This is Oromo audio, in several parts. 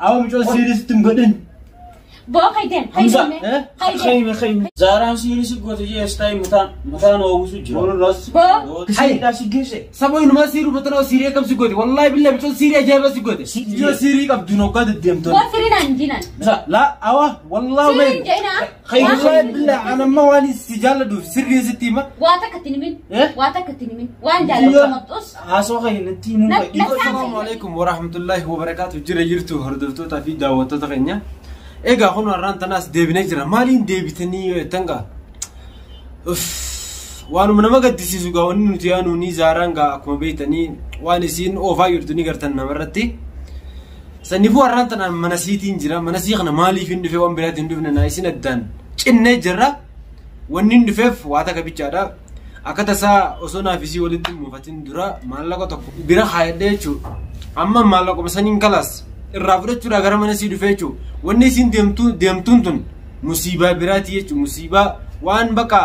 Awa mucoo siirii sitti hin godhin. Boo kaydeen Hamza, kaydeen kaydeen. Khaymi khaymi. Zaaraan siirii si goote jee asxaa mataan mataan oowwisu jira. Boonu ras. Boo Siiriidhaa si geesse. Saba inumaa siirii uffatan siirii akkam si goote. Wallaahi billaa mucoo siirii ajaa'iba si goote. Ijoo siirii qabdu nokkaa deddeemtoon. boo firinaan jinan. La awa wallaahi Siriin meen. jedhina. Wallaahi billaa ana amma waan si jaalladhuuf sirriin sitti hima. Waa takka itti himin. Eh? Waa takka itti himin. Waan jaallattu maqxus. Haasoo kan natti himuu Na- fedhi. na- Assalaamu alaikum warahmatullahi wabarakaatu. Jira jirtu hordoftootaa fi daawwattoota keenya. Egaa kun har'aan tanaas deebinee jira. Maaliin deebitanii yoo jettan gaa? Uff, Waanuma nama gaddisiisu gaa wanni nuti yaanu ni zaaraan gaa akkuma beektanii waan isiin oofaa jirtu ni gartan namarratti. Saniifuu har'aan tanaan mana siitiin jira. Mana sii kana maaliif hin dhufe waan biraatti hin dhufne naa isin addaan cinnee jirra. Wanni hin dhufeef waa takka bichaadha. Akka tasaa osoo naaf isii walitti hin muufatin dura maallaqa tokko bira kaayadhee jechuudha. Amma maallaquma saniin kalaas irraa fudhachuudhaa gara mana sii dhufee jechuudha. Wanni isiin deemtuun tun musiibaa biraati jechuudha. Musiibaa waan bakka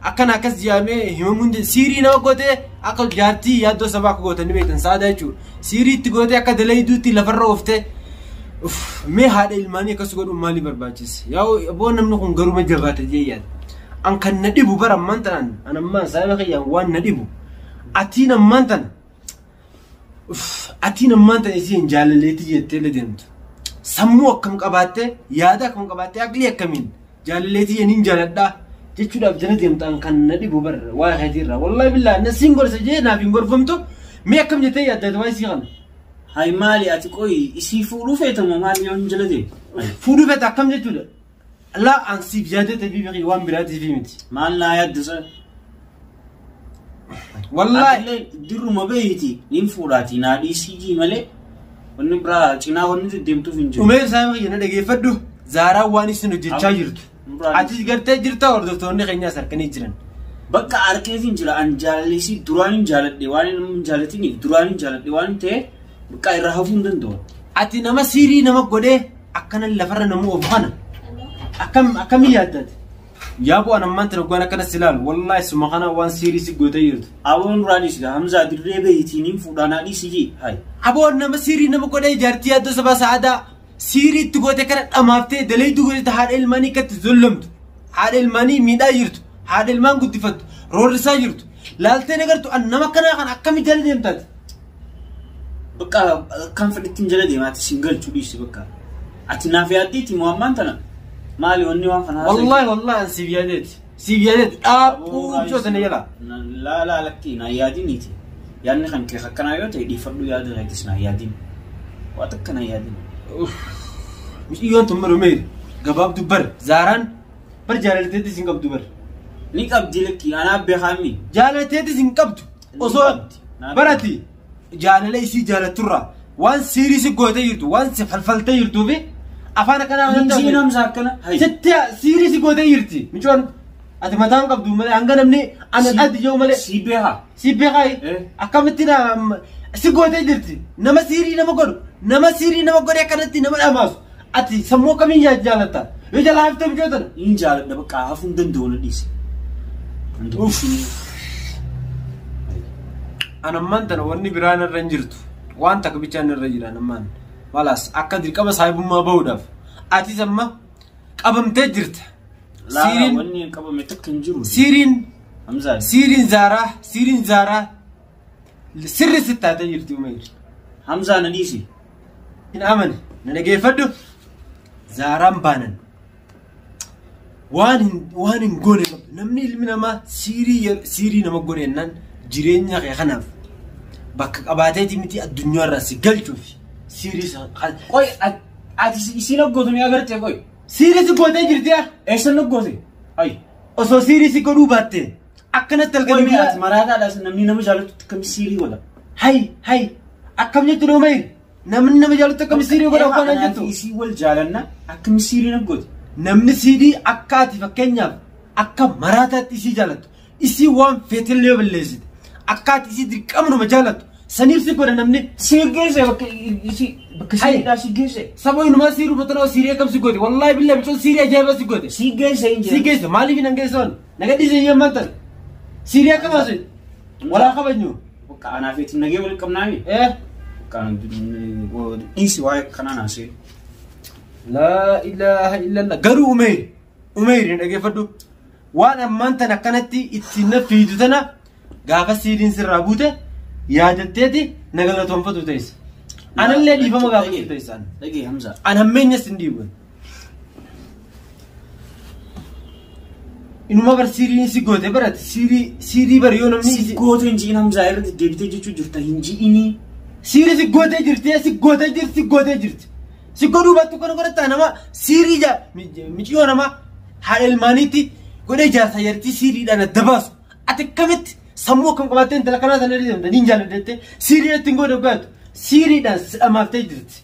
akkana akkas jedhamee himamuun siirii nama gootee akka jaartii yaaddoo sabaa akka gootanii beektan saadaa jechuudha. Siirii itti gootee akka dalayduutti lafarra ooftee Uff, mee haadha ilmaanii akkas godhuun maalii barbaachise? Yaa aboo namni kun garuma jabaata jee yaada. An kan na dhibu bara ammaan tanaan an ammaan saayiba kiyyaan waan na dhibu. Atiin ammaan tana uff, atiin ammaan tana isiin jaalaleetii jettee illee deemtu. Sammuu akkam qabaattee yaada akkam qabaattee aqlii akkamiin jaalaleetii jeniin jaaladhaa jechuudhaaf jala deemtu an kan na dhibu bara waa keetiirraa. Wallaahi billaa na siin gorsa jee naaf hin gorfamtu mee akkam jettee yaadda waa isii kana. Hay maali ati qoyi isii fuudhuu feetamoo maali yoo hin jala deemu? Fuudhuu feeta akkam jechuudha. Laa an siif yaadee tabii waan biraatiif miti. Maal naa yaaddisa? Wallaahi Atillee dirruma beeyti nin fuudhaati naa dhiisii jii malee wanni biraa cinaa wanni deddeemtuuf hin jiru. dhumee isaa kiyya na dhageeffadhu zaaraan waan isin hojjechaa jirtu. Umraan- Atis gartee jirta hordoftoonni keenyaas harkanii jiran. Bakka harkeetiin jira an jaalallisii duraan hin jaaladhe waan hin jaalatiniif duraan hin jaaladhe waan ta'eef bakka irraa hafuu hin danda'u. Ati nama siirii nama godhee akkana lafarra nama oofu kana akkam akkamii yaaddate? Yaa bu'aan ammaan tana waan akkanas ilaalu wallaahi suma kana waan siirii si gootee jirtu. Aboon duraa dhiisi Hamzaa dirree beeyti nin fuudhaa naa dhiisii jii hay. Aboon nama siirii nama godhee jaartii yaaddoo sabaa sa'aadaa siirii itti gootee kana dhamaaftee dalayduu godhete haadha ilmaanii akkatti zullamtu haadha ilmaanii miidhaa jirtu haadha ilmaan guddifattu roorrisaa jirtu laaltee nagartu an nama akkanaa kan akkamii jala deemtaati. Bakka kan fedhettiin jala deema ati sin galchuu dhiisi bakka. Ati naaf yaaddeeti moo ammaan tana maali wanni waan kana haasa'e? Wallaahi wallaahi an siif yaadeeti siif yaadeeti dhaabbuu sana jala. Laa laa lakkii naa yaadiniiti. Yaadni kan kee akkanaa yoo ta'e dhiifadhu yaada keetis naa yaadin. Waa takka naa yaadin. Mucayyoon tun maru meeri gabaabduu bar zaaraan bar jaalalteetis hin qabdu bar Ni qabdi lakkii anaa beekaami. jaalalteetis hin qabdu osoo Ni qabdi. barati jaalala isii jaalatturraa waan siirii si gootee jirtu waan si falfaltee jirtuu fi afaan akkanaa Hin waan namsa akkana. Hay. sitti siirii si gootee jirti micoon ati mataan qabdu malee hanga namni ana addi jiru malee Si beekaa. si beekaa Eh. akkamitti na- si gootee jirti nama siirii nama godhu nama siirii nama godhe akkanatti nama dhamaasu ati sammuu akkamiin jaalatta yoo jalaa haftee micoo tana Hin jaaladha bakka hafuu hin danda'u na dhiisi. Uff. An ammaan tana wanni biraan irra hin jirtu waan takka bichaan irra jira an ammaan walaas akka dirqama saahibummaa bahuudhaaf atis amma qabamtee jirta Laa siiriin wanni hin qabame takka hin jiru. siiriin Hamzaa. siiriin zaaraa siiriin zaaraa sirri sitti taatee jirti umayir Hamzaa na dhiisi. hin amane na dhageeffadhu zaaraan baanan waan hin waan hin goone qabdu namni ilmi namaa siirii siirii nama godhe jennaan jireenya kee kanaaf bakka qabaateeti miti addunyaa irraa si galchuuf siirii Qoy ati isiin hoggootu ni agartee qoy. siirii si gootee jirti yaa Eessan hoggoote? Hay. osoo siirii si godhuu baatte akkanatti Qoy halkan mee ati maraataadhaas namni nama jaalatutti akkami siirii godha? hay hay akkam jettu doomayir namni nama jaalatu akkami siirii godha akkaan Anaaf jettu Isii wal jaalanna akkami siirii naggooti? namni siirii akka ati fakkeenyaaf akka maraataatti isii jaalattu isii waan feetillee yoo balleessite akka ati isii dirqamanuma jaalattu saniif si godha namni Si geesse bakka isii bakka Hay. siidhaa si geesse. saba inumaa siirii uffatan siirii akkam si goote wallaahi billaa bicoon siirii ajaa'iba si goote Si geesse hin si jedhu. geesse maaliif hin geessan naga dhiise iyyuu ammaan siirii akka baasu walaa kabajnu Bakka anaaf eetiin nagee wal qabnaami. eh Bakka dhiisi waa'ee kanaa naasee. Laa ilaaha illallah. Garuu Umeyr, Umeyr hin dhageeffadhu. Waan ammaan tan akkanatti ittiin na fiidu tana gaafa siiriin sirraa buute yaadatteeti na galatoonfatu teessa. Anallee dhiifama gaafachuu teessaan. Dhagee Hamza. An hammeenyas hin dhiibu. Inuma bar siiriin si goote barate siirii siirii bar yoo namni Si goote hin ji'in Hamzaa irratti deebitee jechuu jirta hin ji'inii. Siirii si gootee jirti si gootee jirti si gootee jirti. Si godhuu baattu kana godhataa nama siirii jaa miciyoo nama haadha ilmaaniitti godhee jaarsa jartii siiriidhaan adda baasu. Ati akkamitti sammuu akkam qabaattee intala kanaa sana deemte niin jaalladhettee siirii irratti hin godhe godhatu siiriidhaan si dhamaaftee jirti.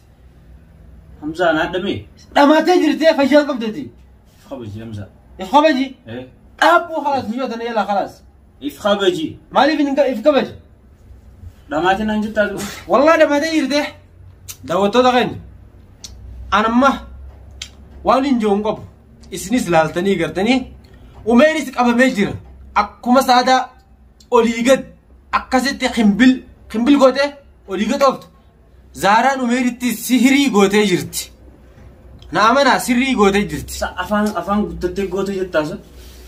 Hamzaa na dhame. Dhamaatee jirti fayyaa qabdeeti. Kabaji Hamzaa. If kabaji. Eh. Dhaabbuu khalaas miyyoo tana yala khalaas. If kabaji. Maaliif if kabaji? Dhamaatiin naan jettaa jiru. Wallah dhamaatee jirti. Daawwattoota keenya. Anamma waan hin jiru hin qabu. Isinis laaltanii gartanii Umeenis qabamee jira. Akkuma saadaa olii gad akkasitti ximbil ximbil gootee olii gad ooftu. Zaaraan Umeeritti sihirii gootee jirti. Na amanaa sirrii gootee jirti. Afaan afaan guuttattee goote jettaa sun.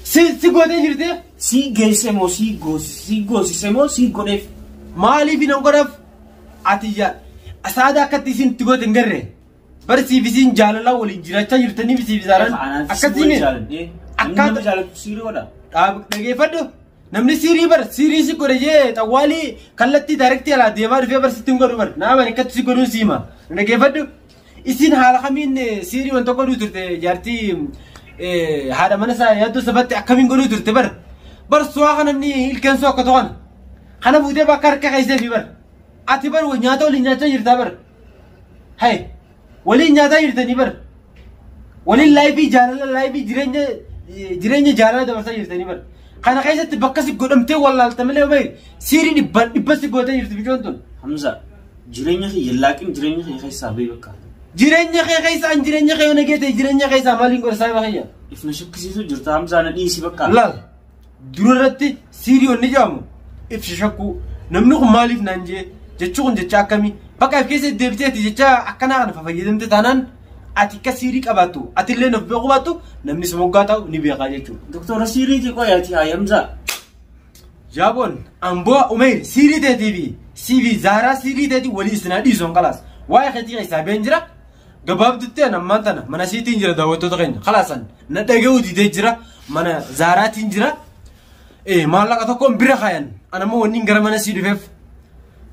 Si gootee jirti. Si geesse moo si goosise si goosise moo si godheef. Maaliif hin godhaaf ati yaa saadaa akkatti isin itti goote hin garree. Barsiif isin jaalalaa waliin jiraachaa jirtanii bisiif zaaraan akkasiin Akkaataa jaalatu siirii godha. Dhageeffadhu. Namni siirii bar siirii si godhe jee xawwaalii kallattii daayirektii alaa deemaa dhufee bar sitti hin godhu bar. Nama akkatti si godhuun siima. Dhageeffadhu. Isin haala kamiin siirii wanta godhuu turte jaartii haadha mana isaa yaaddoo sabatti akkamiin godhuu turte bar. Bar su'aa kan namni ilkeen su'aa akka to'an. Kana fuutee bakka harka keessee fi bar. Ati bar nyaata waliin nyaachaa jirtaa bar. Hay waliin nyaataa jirtanii bar. Waliin laayifii jaalala laayifii jireenya jireenya jaalala dabarsaa jirtanii bar. Kana keessatti bakka si godhamtee wallaalta malee Umayr siirii dhibba dhibba si gootee jirti bichoon tun. Hamza jireenya kee laaqin jireenya kee keessaa bee bakka. Jireenya kee keessaa an jireenya kee yoo nageete jireenya keessaa maaliin godha saayiba kiyya. If na shakkisiisu jirta Hamza na dhiisi bakka. Laal dura irratti siirii onni jedhamu if shakkuu namni kun maaliif naan jee jechuu kun jecha akkamii bakka if keessa deebiteeti jecha akkanaa kana fayyadamte taanaan ati akka siirii qabaattu ati illee of beeku baattu namni si moggaa ta'u ni beekaa jechuudha. Doktora siiriiti qoyaati haa Hamza. Jaaboon amboo Umeyr siirii teetii fi siifi zaaraa siirii teetii walii isinaa dhiisuun khalaas waa'ee keetii keessaa been jira. Gabaabdutti an ammaan tana mana siitiin jira daawwattoota keenya khalaasan na dhaga'uu didee jira mana zaaraatiin jira. Maallaqa tokkoon bira kaayan an ammoo wanni gara mana sii dhufeef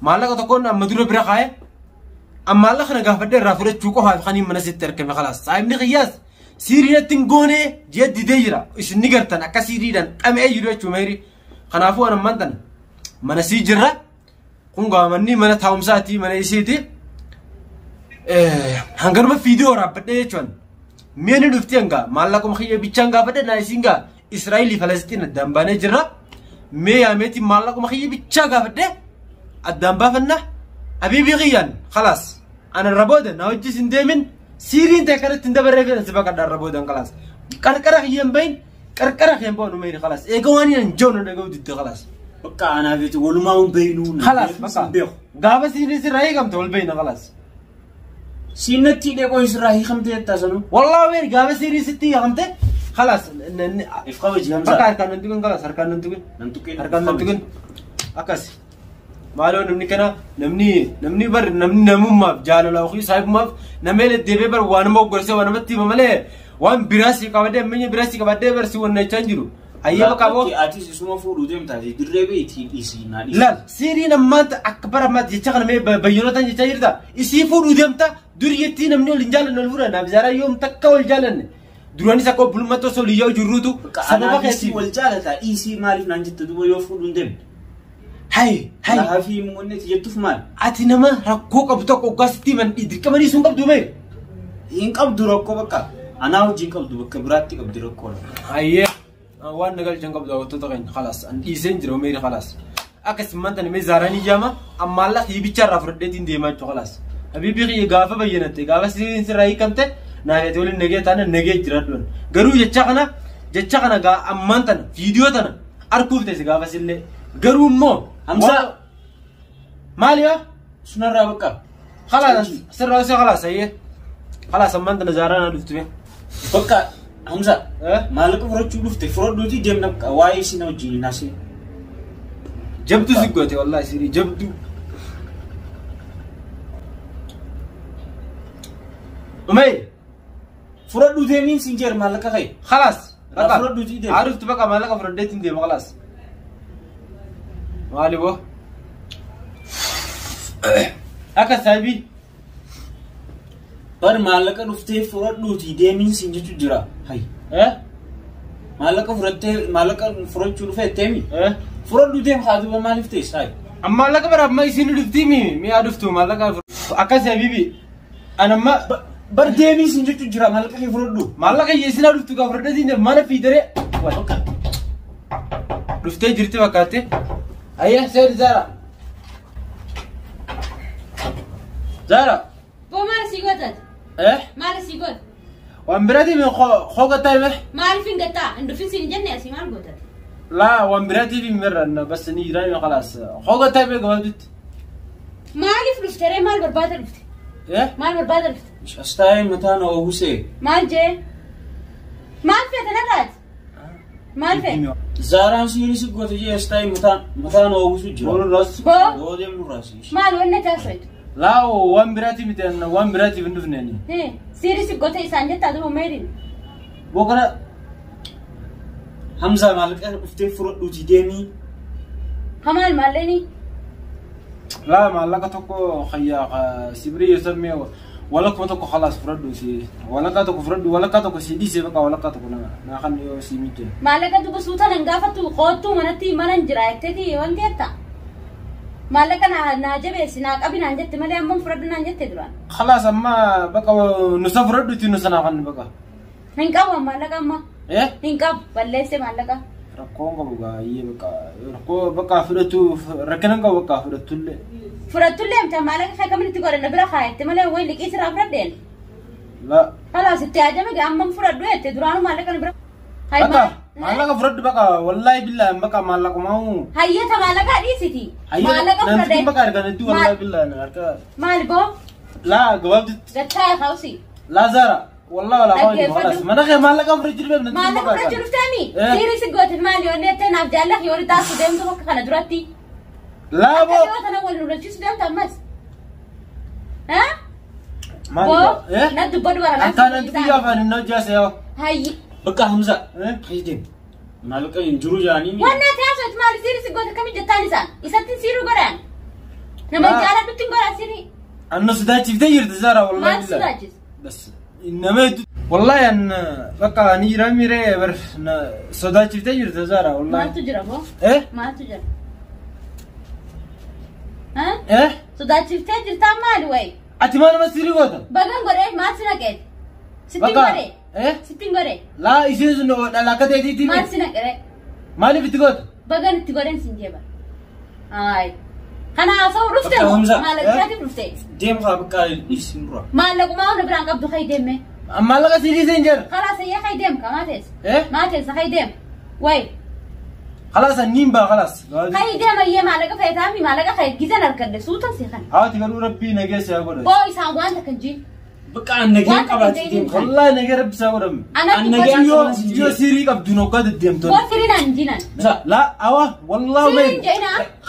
maallaqa tokkoon amma dura bira kaaye an maallaqa kana gaafadhee irraa fudhachuu qofaaf kaniin mana sitti argame khalaas. Saayibni qiyyaas siirii natti hin goonee jee didee jira isin ni gartan akka siiriidhaan dhama'ee jiru jechuu meeri. Kanaafuu an ammaan tana mana sii jirra kun gaamanni mana taa'umsaati mana isiiti. Hanganuma fiidiyoo waraabbadhee jechuun mi'a ni dhufti hanga maallaquma kiyya bichaan gaafadhe naa isiin gaa Israa'elii Falastiin addaan baanee jirra. Mee yaameetiin maallaquma kiyya bichaa gaafadhe addaan baafanna habiibii kiyyaan khalaas ana irra booda na wajjis hin deemin siiriin ta'e kanatti hin dabarree fedhan si baqadha irra boodan khalaas qarqara kiyya hin bahin qarqara kiyya hin bahin umeeri khalaas eega waan hin jiru na dhaga'u didde khalaas. Bakka anaaf jecha walumaa hin beeknu. Khalaas bakka gaafa siiriin sirraa hiikamte wal beeyna khalaas. Siinatti hidhee qoy sirraa hiikamte jettaa sanuu. Wallah Umeer gaafa siirii sitti hiikamte khalaas. If kabaji Hamza. Bakka harkaan nan tuqin khalaas harkaan nan tuqin. Nan tuqin. Harkaan nan tuqin. Akkas. Maaloo namni kana namni namni bar namni namummaaf jaalala ofii saahibummaaf nama illee deebee bar waan nama gorsee waan namatti hima malee waan biraa si qabadee ammayya biraa si qabadee bar si wannachaa hin jiru. Hayyee bakka boo. Ati isuma fuudhuu deemtaa dirree beetii dhiisii naa dhiisi. Laal siiriin ammaanta akka bara ammaatti jecha kana mee bayyanotaan jechaa jirta. Isii fuudhuu deemta duriyyattii namni ol hin jaalanne ol fuudha naaf zaaraa yoom takka ol jaalanne. Duraanis akka obbolummaatti osoo liyyaa jirruutu sababa Anaaf isii keetii. wal jaalataa dhiisii maaliif naan jette duuba yoo fuudhuu hin deemne. Hay hay. Laafii muunnetti jettuuf maal? Ati nama rakkoo qabu tokko hoggaasitti himan dirqama dhiisuu hin qabdu mee? Hin qabdu rakkoo bakka. Anaa wajjin qabdu bakka biraatti qabdi rakkoo. Hayyee waan na galchan qabdu daawwattoota keenya khalaas an dhiiseen jira umeeri khalaas. Akkasumaan tana mee zaaraan ijjaama ammaalla hiibicha irraa fudhadheetiin deemaa jechuudha khalaas. Habiibii kiyya gaafa bayyanatte gaafa sirriin sirraa hiikamte naafeeti waliin nagee taana nagee jiraadhu. Garuu jecha kana gaa ammaan tana viidiyoo tana arguuf teesse gaafa sillee garuu immoo Hamza. Maali yaa? Sunarraa bakka. خلاص sirraa osoo خلاص ayyee. خلاص ammaan tana Zaaraan haa dhuftu mee. Bakka Hamza maallaqa fudhachuu dhufte fudhadhuutii deemna bakka waa'ee isin wajjin hin haasa'in. Jabdu si goote wallahi sirii jabdu. Umay Fudhadhuu deemiin siin jeer maallaqa ka'e. خلاص Haa, fudhadhuutii deemi. عرفت بقى maallaqa fudhadheetiin deema خلاص. Maali boo? Akka saahibii. Bar maallaqa dhuftee fudhadhuutii deemiin siin jechuu jira. Hay. Maallaqa fudhattee maallaqa fudhachuu dhufee teemi. Fudhadhuu deem haa duuba maaliif teessa? Hay. Maallaqa bara amma isin dhuftii mi mi'a dhuftu maallaqa akkas habibi. Anamma Bar deemiin siin jechuu jira maallaqa kee fudhadhu. Maallaqa isin dhuftu gaa fudhadheetiin deema mana fiidaree. Dhuftee jirti fakkaate. Ayyee seeri Zaara. Zaara. Boo maal sii gootate? Maal sii goote? Waan biraatii mi hoogataa hime? Maaliif hin gattaa? Hin dhufin siin hin jenne asii maal gootate? Laa waan biraatii fi mirra bas ni jiraa خلاص hoogataa hime gabaabdutti. Maaliif dhufte ree maal barbaada dhufte? Maal barbaada dhufte? As taa'ee mataan oowwisee. Maal jee? Maal feete narraati? Maal feete? Zaaraan siirii si goote jee as taa'ee mataan oowwisu jira. Boo Boo deemnu raasii. maal wanna taasifatu? Laa waan biraatii miti waan biraatiif hin dhufne ani. Siirii si goote isaan jettaa duuba meeriin? Boo kana Hamza maallaqa dhuftee fudhadhuutii deemii. Hamaal maalleenii? Laa maallaqa tokko hayyaa sibirii yommuu walakuma tokko خلاص fudhadhu si walakkaa tokko fudhadhu walakkaa tokko si dhiisee baqa walakkaa tokko naa kan yoo si mijje. Maallaqa duuba suuta nan gaafattu qoottuu manatti mana hin jira jetteeti wanti jetta. Maallaqa naa jabeessi naa qabi naan jette malee ammoo fudhadhu naan jette duraan. خلاص amma baqa nusa fudhadhuuti nusa naa kan baqa. Hin qabu maallaqa amma. Hin qabu balleesse maallaqa. Rakkoon qabu baay'ee baqa rakkoo baqa fudhatu rakkina qabu baqa fudhattullee. Fudhattullee mta maallaqa kee kamitti godhanna bira kaayette malee wayi liqii siraa fudhadheen. La. خلاص itti haajame amma fudhadhu jette duraanuu maallaqa na bira. Baqa maallaqa fudhadhu baqa wallahi billahi baqa maallaquma. Hayyata maallaqa dhiisiti. Maallaqa fudhadhee. Baqa argan hedduu wallahi billahi harka. Maal boo? Laa gabaabdutti. Gattaa kaawsi. Laa Zaara. والله ولا خلاص ما دخل maallaqa fudhachuu dhufee maallaqa fudhachuu dhufteemi siirii si goote maal yoo nettee naaf jaallak yoo taasisu deemtu bakka kana duratti. Laa boo. Akka tana wal nulachiisu deemtu ammas. Maal Boo na dubbadu bara. Akkaan anti biyya afaan hin hojjaase yoo. Hayyi. Bakka Hamza. Hayyi deem. Maallaqa hin jiru jaanii. Wanna taasifatu maal siirii si goote kami jettaan isaan isatti siirii godhaan. Nama jaaladhutti hin godhaan siirii. Anna sodaachiftee jirti Zaara wallahi. Maal sodaachis? Bas. إنما والله أن بقى نجرا ميري بر صداقتي تجري تزارع والله ما تجرى بو ما تجرى ها صداقتي تجري تمال وي أتمنى ما سيري وطن بقى نقول ما سنقيت ستين غري ستين غري لا يصير إنه لا كده تيجي ما سنقري مالي بتقول بقى نتقولين سنجيبه هاي أنا أصور رفتي مالك كاتب رفتي ديم خابك اسم را مالك ما هو نبران قبض خي ديمه مالك سيري سنجر خلاص يا خي ديم كما تس ما تس خي ديم وي خلاص النيم بقى خلاص خي ديم يا مالك فيتامي مالك خي جزنا الكد سوتا سيخن ها تقولوا ربي نجس يا قول بوي سانوان تكنجي بقى النجيم قبض ديم والله نجي رب ساورم انا يو سيري قبض نوقد ديم تون سيري نانجينا لا اوا والله ما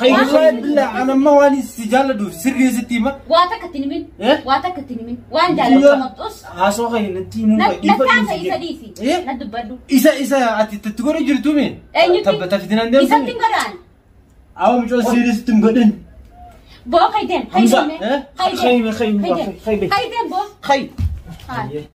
والله بالله انا ما واني سجال دو سيري ستيما واتك تنمين واتك تنمين وان جال مطوس هاسو خي نتي مو إيسا ندبدو إيسا إيسا أتي جرتومي طب تفتنا ندم إيسا تنقران أو مش سيري ستم قدن بو خيدين خيمة خيمة خيمة خيدين بو خي.